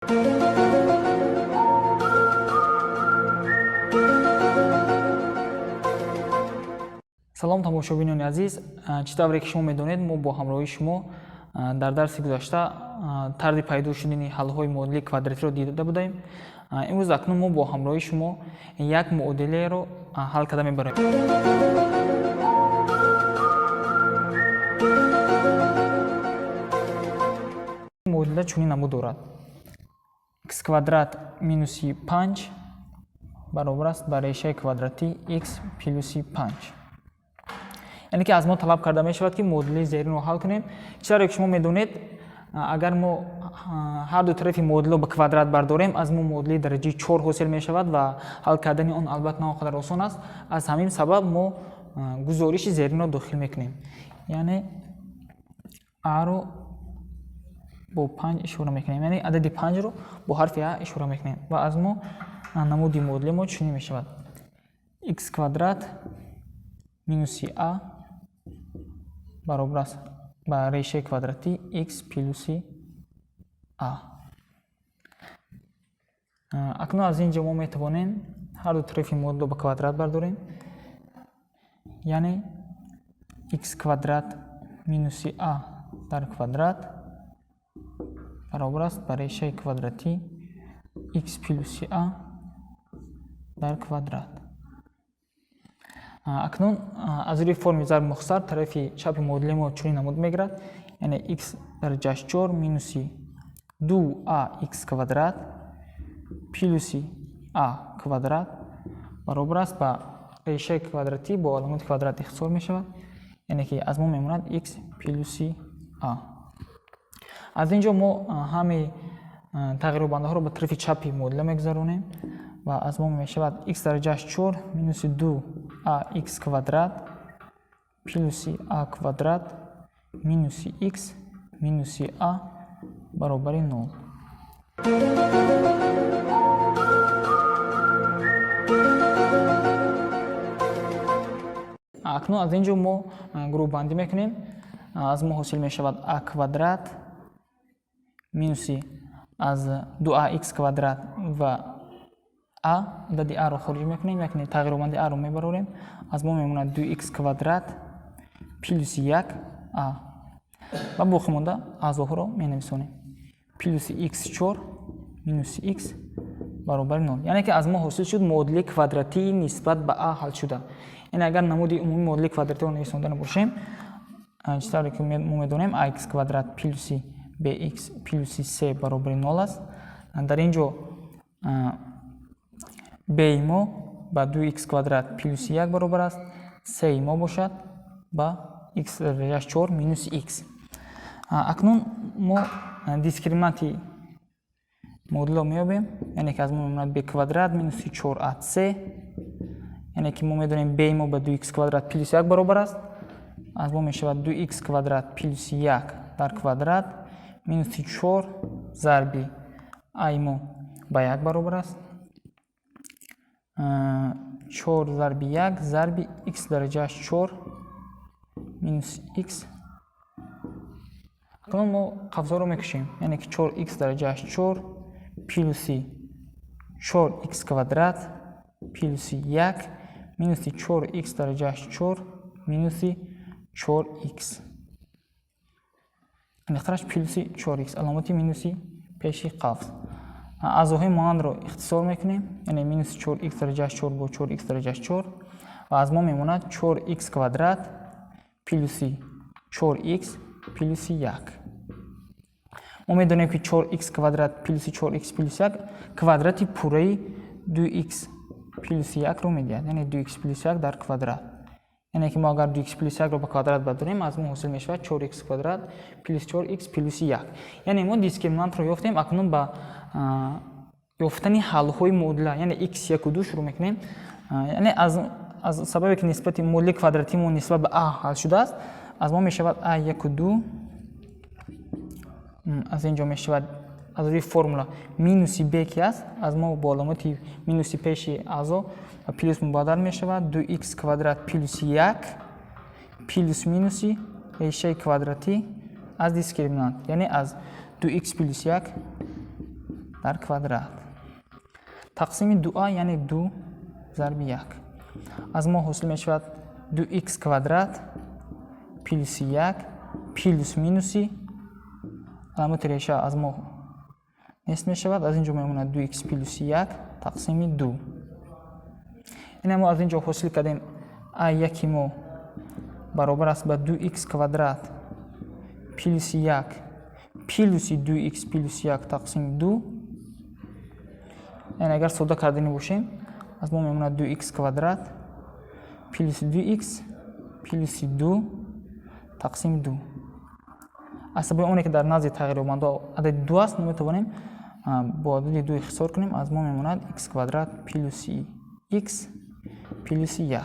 Салом, тамошобинони азиз. Чӣ тавре ки шумо медонед, мо бо ҳамроҳии шумо дар дарси гузашта тарзи пайдо шудани ҳалҳои муодилаи квадратиро дида будаем. Имрӯз акнун мо бо ҳамроҳии шумо як муодилаеро ҳал карда мебарем. Муодила чунин намуд дорад: x квадрат минуси 5 баробар аст ба решаи квадратии x плюси 5. Яъне ки аз мо талаб карда мешавад, ки муодилаи зеринро ҳал кунем. Чӣ тавре ки шумо медонед, агар мо ҳар ду тарафи муодиларо ба квадрат бардорем, аз мо муодилаи дараҷаи 4 ҳосил мешавад ва ҳал кардани он албатта на он қадар осон аст. Аз ҳамин сабаб мо гузориши зеринро дохил мекунем, яъне а-ро бо 5 ишора мекунем, яъне адади 5-ро бо ҳарфи а ишора мекунем ва аз мо намуди муодилаи мо чунин мешавад: x квадрат минуси а баробар аст ба решаи квадратии x плюси а. Акнун аз ин ҷо мо метавонем ҳар ду тарафи муодилро ба квадрат бардорем, яъне x квадрат минуси а дар квадрат баробар аст ба решаи квадратии x плюси а дар квадрат. Акнун аз рӯи форми зарб мухтасар тарафи чапи муодилаи мо чунин намуд мегирад, яъне x дараҷааш 4 минуси 2ax квадрат плюси а квадрат баробар аст ба решаи квадратӣ бо аломати квадрат ихтисор мешавад, яъне ки аз мо мемонад x плюси а. Аз ин ҷо мо ҳамаи тағйирёбандаҳоро ба тарафи чапи муодила мегузаронем ва аз мо мешавад x дараҷааш 4 минуси 2ax квадрат плюси а квадрат минуси x минуси а баробари 0. Акнун аз ин ҷо мо гурӯҳбандӣ мекунем. Аз мо ҳосил мешавад а квадрат минуси аз 2ax квадрат ва а, адади а-ро хориҷ мекунем, яъне тағйирёбандаи а-ро мебарорем. Аз мо мемонад 2x квадрат плюси 1 а ва боқимонда аъзоҳоро менависонем, плюси x4 минуси x баробари 0. Яъне ки аз мо ҳосил шуд муодилаи квадратии нисбат ба а ҳалшуда. Яъне агар намуди умумии муодилаи квадратиро нависонда набошем, чӣ тавре ки мо медонем, ax квадрат плюси bx плюси c баробари 0 аст. Дар ин ҷо b мо ба 2x квадрат плюси 1 баробар аст, c мо бошад ба x дараҷааш 4 минуси x. Акнун мо дискриминанти муодиларо меёбем, яъне ки аз мо мемонад b квадрат минуси 4ac, яъне ки мо медонем, b мо ба 2x квадрат плюси 1 баробар аст. Аз мо мешавад 2x квадрат плюси 1 дар квадрат минуси 4 зарби а мо ба 1 баробар аст, 4 зарби 1 зарби x дараҷааш 4 минус x. Акнун мо қавсҳоро мекушем, яъне ки 4x дараҷааш 4 плюси 4x квадрат плюси 1 минуси 4x дараҷааш 4 минуси 4x, аниқтараш плюси 4x, аломати минуси пеши қавс. Аъзоҳои монандро ихтисор мекунем, яъне минуси 4x дараҷааш 4 бо 4x дараҷааш 4 ва аз мо мемонад 4x квадрат плюси 4x плюси 1. Мо медонем, ки 4x квадрат плюси 4x плюси 1 квадрати пурраи 2x плюси 1-ро медиҳад, яъне 2x плюси 1 дар квадрат. Яъне ки мо агар 2x плюси 1-ро ба квадрат бардорем, аз мо ҳосил мешавад 4x квадрат плюс 4x плюси 1. Яъне мо дискриминантро ёфтем. Акнун ба ёфтани ҳалҳои муодила, яъне x 1 2, шурӯъ мекунем. Яъне аз сабабе ки нисбати муодилаи квадратии мо нисбат ба а ҳал шудааст, аз мо мешавад а 1 2, аз ин ҷо мешавад аз рӯи формула минуси b ки аст, аз мо бо аломати минуси пеши аъзо ва плюс мубаддал мешавад, 2x квадрат плюси 1 плюс минуси решаи квадратӣ аз дискриминант, яъне аз 2x плюс 1. дар квадрат тақсими 2а, яъне 2 зарби 1. Аз мо ҳосил мешавад 2х квадрат плюси 1 плюс минуси аломати реша аз мо нест мешавад. Аз ин ҷо мемонад 2х плюси 1 тақсими 2. Ина мо аз ин ҷо ҳосил кардем, а яки мо баробар аст ба 2х квадрат плюси 1 плюси 2х плюси 1 тақсими 2. Яъне агар сода кардани бошем, аз мо мемонад 2х квадрат плюси 2х плюси 2 тақсими 2. Аз сабаби оне ки дар назди тағйирёбандаҳо адади 2 аст, мо метавонем бо адади 2 ихтисор кунем. Аз мо мемонад х квадрат плюси х плюси 1.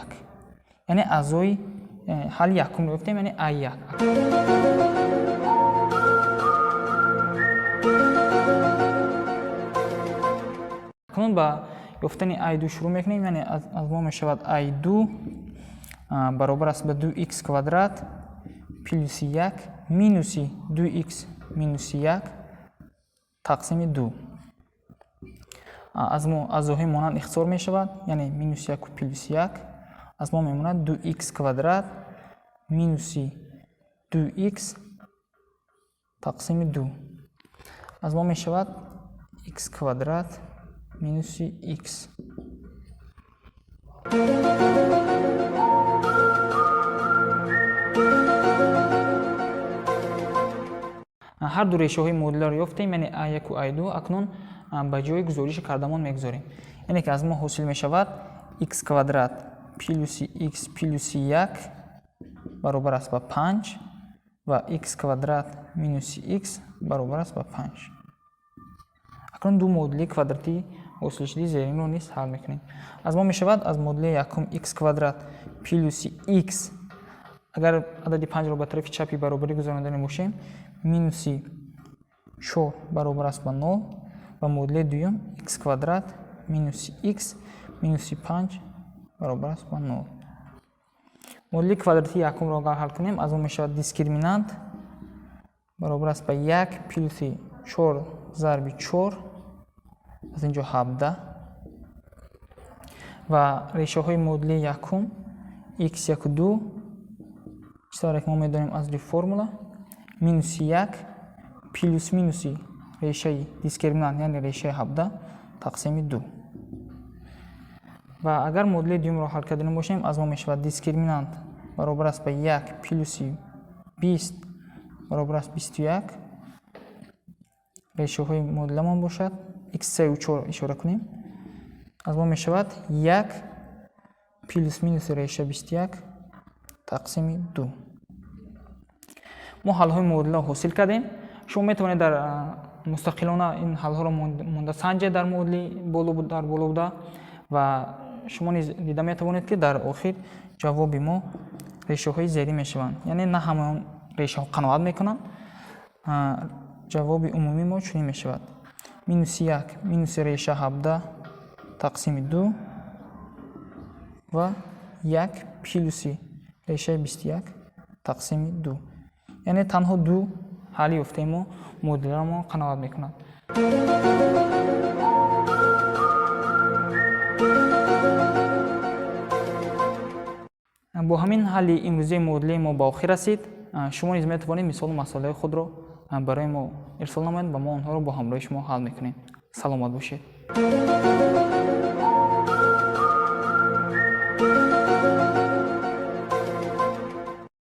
Яъне аъзои ҳалли якумро ёфтем, яъне а1. Акнун ба ёфтани а2 шурӯъ мекунем, яъне аз мо мешавад а2 баробар аст ба 2х квадрат плюси 1 минуси 2х минуси 1 тақсими 2. Аз мо аъзоҳои монанд ихтисор мешавад, яъне минуси 1 плюси 1. Аз мо мемонад 2х квадрат минуси 2х тақсими 2. Аз мо мешавад х квадрат минуси х. Ҳар ду решаҳои муодиларо ёфтем, яъне а1 ва а2. Акнун ба ҷои гузориши кардамон мегузорем. Яъне ки аз мо ҳосил мешавад х квадрат плюси х плюси 1 баробар аст ба 5 ва х квадрат минуси х баробар аст ба 5. Акнун ду муодилаи квадратии ҳосилшудаи зеринро низ ҳал мекунем. Аз мо мешавад аз муодилаи якум х квадрат плюси х, агар адади 5-ро ба тарафи чапи баробарӣ гузарондани бошем, минуси 4 баробар аст ба 0, ва муодилаи дуюм х квадрат минуси х минуси 5 баробар аст ба 0. Муодилаи квадратии якумро агар ҳал кунем, аз он мешавад дискриминант баробар аст ба 1 плюси 4 зарби 4, аз ин ҷо 17, ва решаҳои муодилаи якум х1 ва 2, чӣ тавре ки мо медонем аз рӯи формула, минуси 1 плюс минуси решаи дискриминант, яъне решаи 17 тақсими 2. Ва агар муодилаи дуюмро ҳал кардани бошем, аз мо мешавад дискриминант баробар аст ба 1 плюси 20 баробар аст 21. Решаҳои муодиламон бошад х 3 ва 4 ишора кунем, аз мо мешавад 1 плюс минуси реша 21 тақсими 2. Мо ҳалҳои муодиларо ҳосил кардем. Шумо метавонед дар мустақилона ин ҳалҳоро монда санҷед дар муодили дар боло буда, ва шумо низ дида метавонед, ки дар охир ҷавоби мо решаҳои зерин мешаванд. Яъне на ҳамаи он решаҳо қаноат мекунанд. Ҷавоби умумии мо чунин мешавад: минуси 1 минуси реша 17 тақсими 2 ва 1 плюси решаи 21 тақсими 2. Яъне танҳо ду ҳалли ёфтаи мо муодиларо мо қаноат мекунад. Бо ҳамин ҳалли имрӯзаи муодилаи мо ба охир расид. Шумо низ метавонед мисолу масъалаҳои худро барои мо ирсол намоед ва мо онҳоро бо ҳамроҳи шумо ҳал мекунем. Саломат бошед.